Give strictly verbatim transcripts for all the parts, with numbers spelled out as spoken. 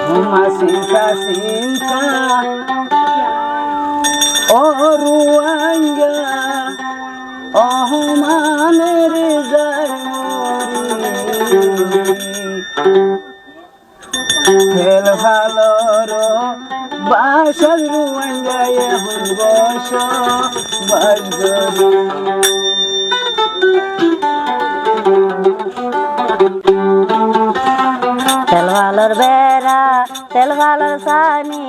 Sinta, sinta, ó Ruáingga, ó manúir zar mori. Telfalor bácai Ruáinggaye bosóbac gorí. Telfalor bera, telfalor sáni,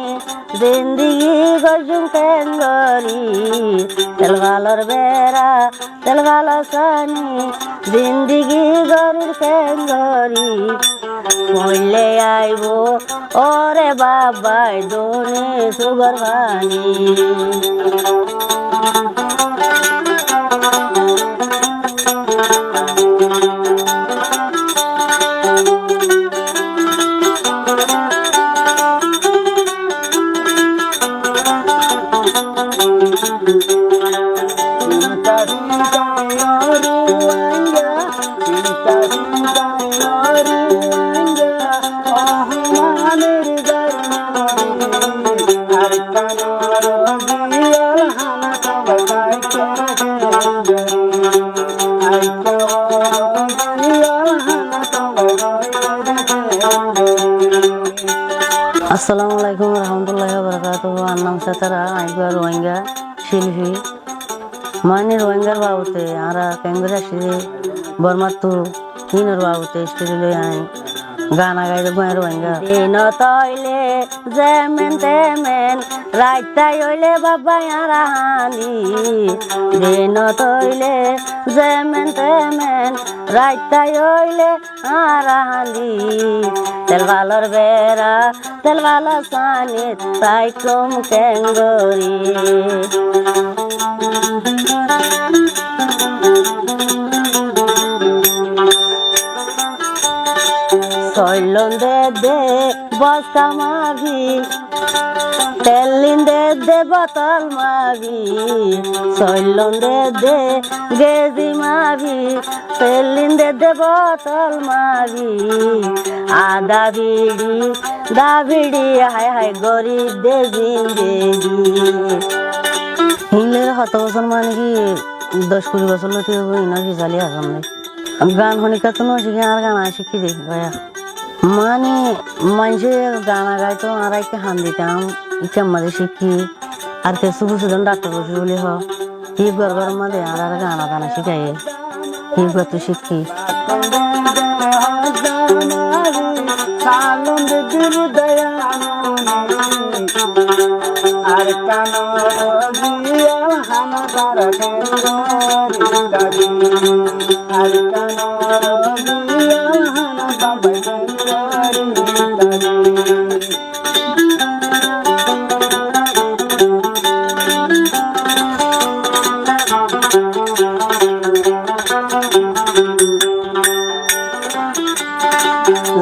zindigi goijjum keéngorí. Telfalor bera, telfalor sáni, zindigi gorír keéngorí. Moille aibó, óre baf bái, duni sugor faní. Assalamu alaikum warahmatullahi wabarakatuhu. Añár nam Setara, añí eggúa Ruáingga cílfi. Mani Ruáinggar babote, añára keéngorí aiccí Bormáttu, híinor babote story loi añí gana gai de Ruáingga. Dinot óile zemen temen, raitta óile baf bái añára hañdi. Dinot óile zemen temen, raitta óile añára hañdi. Telfalor bera, telfalor sáni, táikkum keéngorí. Soillón dedde bosta mafi, tellín dedde botol mafi. Soillón dedde gezi mafi, tellín dedde botol mafi. Ada fiçi, da fiçi, hái hái gorír de zindegi. Híin loi hoto bosór mani ki doc kuri bosór lóti óibo, iín fisali asé né. Añí gan honikkattú no cíki, añár gan añí cíki de báiya. Mani maincé gana gaitó, añára ikká hañditam, ikká mazé cíki. Ar kessú buzí don dhaktor Bocír buli hoó. Híi gor gor mazé añáráre gana gana cíkaiyé. Híi gor tú cíkki.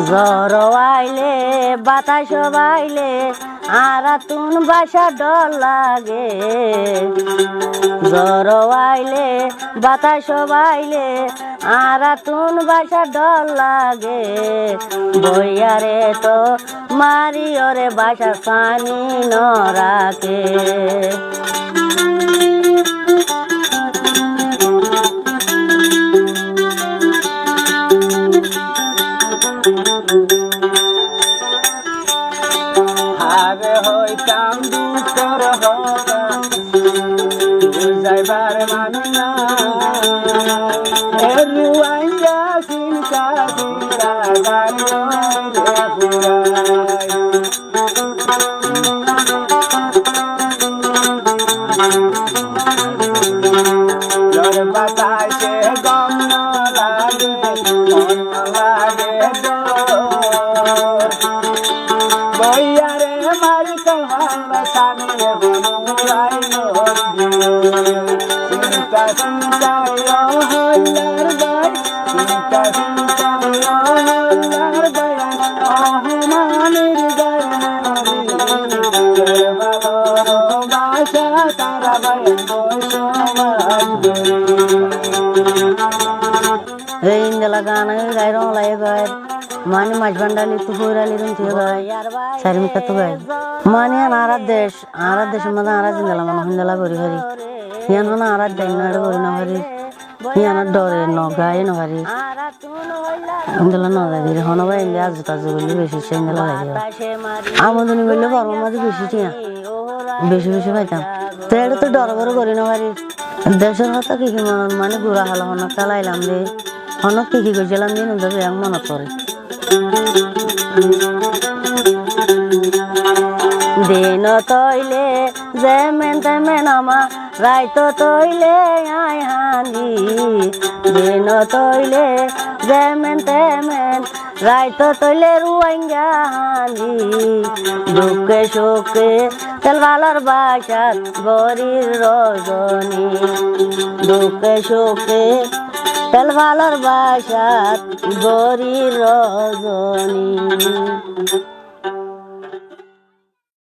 Zor aile, batac aile, añárattún báca dhor lage. Zor aile, batac aile, añárattún báca dhor lage. Boiyáre to mariyóre báca sáni no raké. Añí hoitám dukór hotá, buzaibar manúic nái. E Ruáingga sinta dila gar loire furai. Zor bataice gom no lage, mon no lage dor. Boiyáre mari tolfalor sáni, hono urai no diye. Sinta sinta, ó hoillar bái, sinta sinta, ó hoillar bái, ó manir bái, ó manir bái, ó manir bái. Ei endilla gan añí gairó, lai gair. Mani Mac Báñdali tú, Fóirali rúnti gái, Sarimikká tú gái. Mani yián añárar dec, añárar decór mazé añára zendilla mone hoó endilla gorí fari. Yián honó añárar dec no, eçé gorí no fari. Yián ar dore no, gáiye no fari. Endilla no zai de, honó bái endilla azu tazu goille beci endilla lage. Amodoni goille formar mazé beci tiañ, beci beci faitam. Te eçé to dor gore gorí no fari. Decór hotá ki ki monot mani gura halo honó talailam de, honó ki ki goijjílam de, nuzar bek monot fore. Dinot óile zemen temen ama, raitot óile añí hañdi. Dinot óile zemen temen, raitot óile Ruáingga hañdi. Dukké cukké telfalor bacát gorír rozoni. Dukké cukké telfalor bacát gorír rozoni.